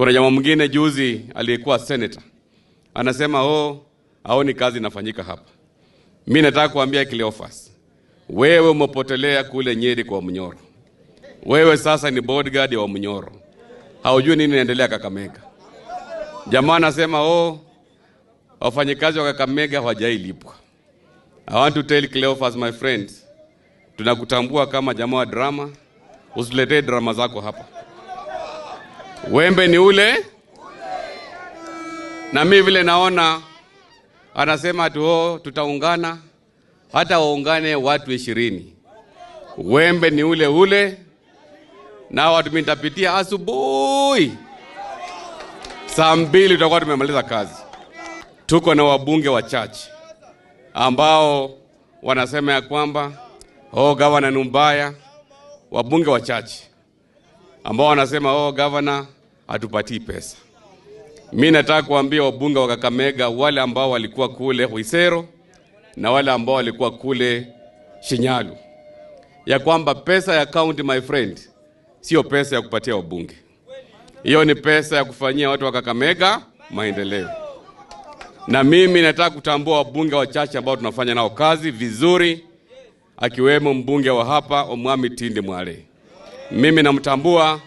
Kuna jamaa mwingine juzi aliyekuwa senator anasema, "Oh, haoni kazi inafanyika hapa." Mi nataka kuambia Cleophas, wewe umepotelea kule Nyeri kwa Munyoro. Wewe sasa ni bodyguard wa Munyoro, haujui nini inaendelea Kakamega. Jamaa anasema, "Oh, wafanyikazi wa Kakamega hawajailipwa." I want to tell Cleophas, my friend, tunakutambua kama jamaa wa drama, usiletee drama zako hapa. Wembe ni ule, na mi vile naona anasema tu, "Oh, tutaungana," hata waungane watu 20, wembe ni ule ule, na watu mimi nitapitia asubuhi saa 2 tutakuwa tumemaliza kazi. Tuko na wabunge wachache ambao wanasema ya kwamba, "Oh, gavana ni mbaya." Wabunge wachache ambao wanasema, "Oh, gavana hatupatii pesa." Mi nataka kuambia wabunge wa Kakamega, wale ambao walikuwa kule Khwisero na wale ambao walikuwa kule Shinyalu, ya kwamba pesa ya county, my friend, sio pesa ya kupatia wabunge. Hiyo ni pesa ya kufanyia watu wa Kakamega maendeleo. Na mimi nataka kutambua wabunge wachache ambao tunafanya nao kazi vizuri, akiwemo mbunge wa hapa Omwami Tindi Mwale. Mimi namtambua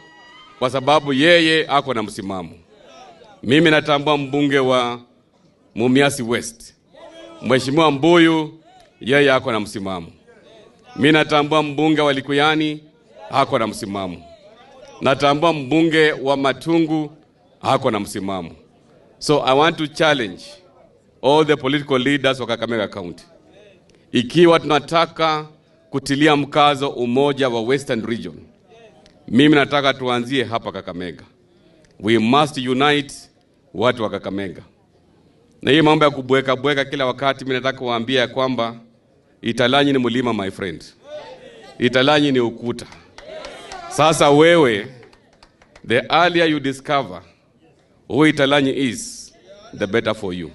kwa sababu yeye ako na msimamo. Mimi natambua mbunge wa Mumias West, Mheshimiwa Mbuyu, yeye ako na msimamo. Mimi natambua mbunge wa Likuyani ako na msimamo. Natambua mbunge wa Matungu ako na msimamo. So I want to challenge all the political leaders wa Kakamega County. Ikiwa tunataka kutilia mkazo umoja wa Western Region, mimi nataka tuanzie hapa Kakamega. We must unite watu wa Kakamega. Na hii mambo ya kubweka bweka kila wakati, mimi nataka kuwaambia ya kwamba Italanyi ni mlima, my friend. Italanyi ni ukuta. Sasa wewe, the earlier you discover who Italanyi is, the better for you.